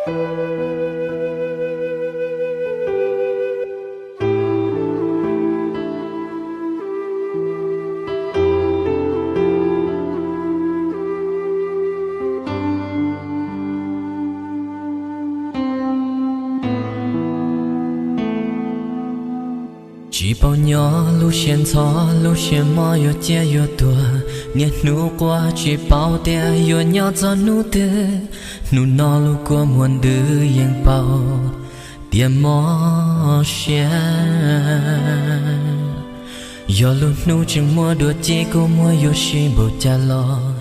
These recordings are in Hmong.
Tsis paub nyob lub siab ntxhov lub siab mob yuav ciaj yuav tuag, niaj hnub quaj tsis paub tias yuav nyob txog hnub twg. Hnub no lub kua muag ntws yeej paub tias mob siab. Yog lub hnub tseem muaj dua ciaj kua muag yuav sib npaum cas los,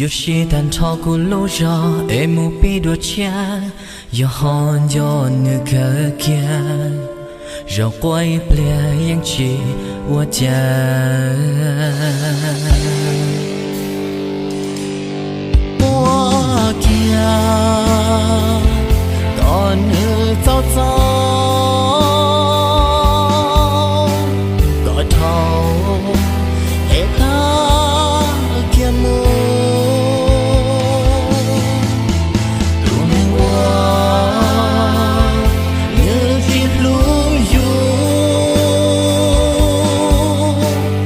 yuav sib tag nrho kuv lub zog es mus pib dua tshiab. Yog ho nco nws kawg kiag, zaum quaj ib pliag yeej tsis ua cas. Quaj kiag kom nws txaus txaus, kom dhau es tag kiag mus. Tus neeg uas nws tsis hlub yus,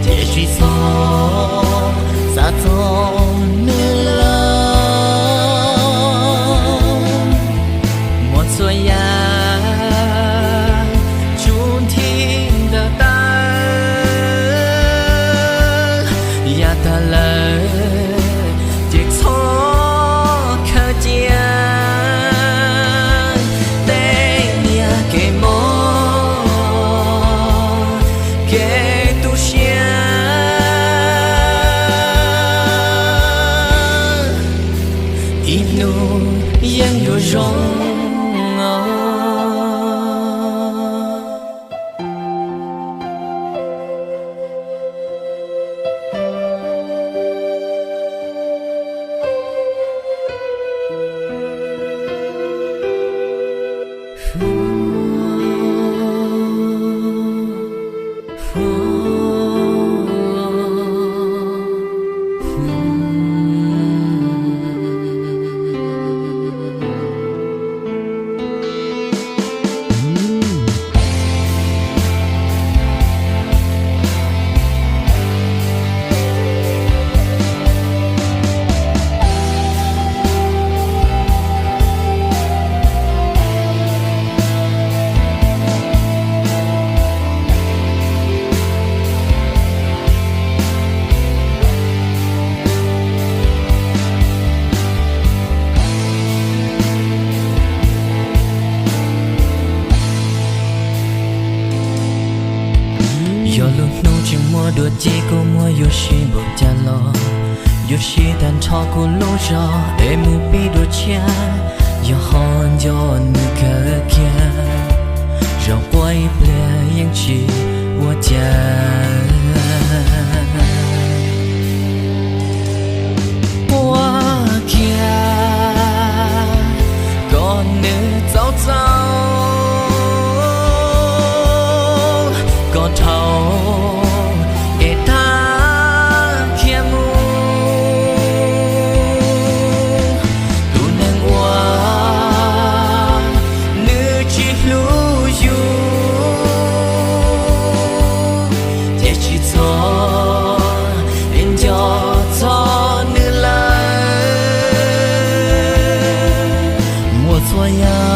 ces tsis txhob xav txog nws lawm. Muaj txhua yam tsuas nthi ntawm taw, yam tag lawm ces txhob khaws cia. Tej niag kev mob, kev tu siab, ib hnub yeej yuav zoo os. Yog lub hnub tseem muaj dua ciaj kua muag yuav sib npaum cas los, yuav sib tag nrho kuv lub zog es mus pib dua tshiab. Yog ho nco nws kawg kiag, zaum quaj ib pliag yeej tsis ua cas. Quaj kiag kom nws txaus txaus, kom dhau es tag kiag mus. Tus neeg uas nws tsis hlub yus, ces tsis txhob nco txog nws lawm. Muaj txhua yam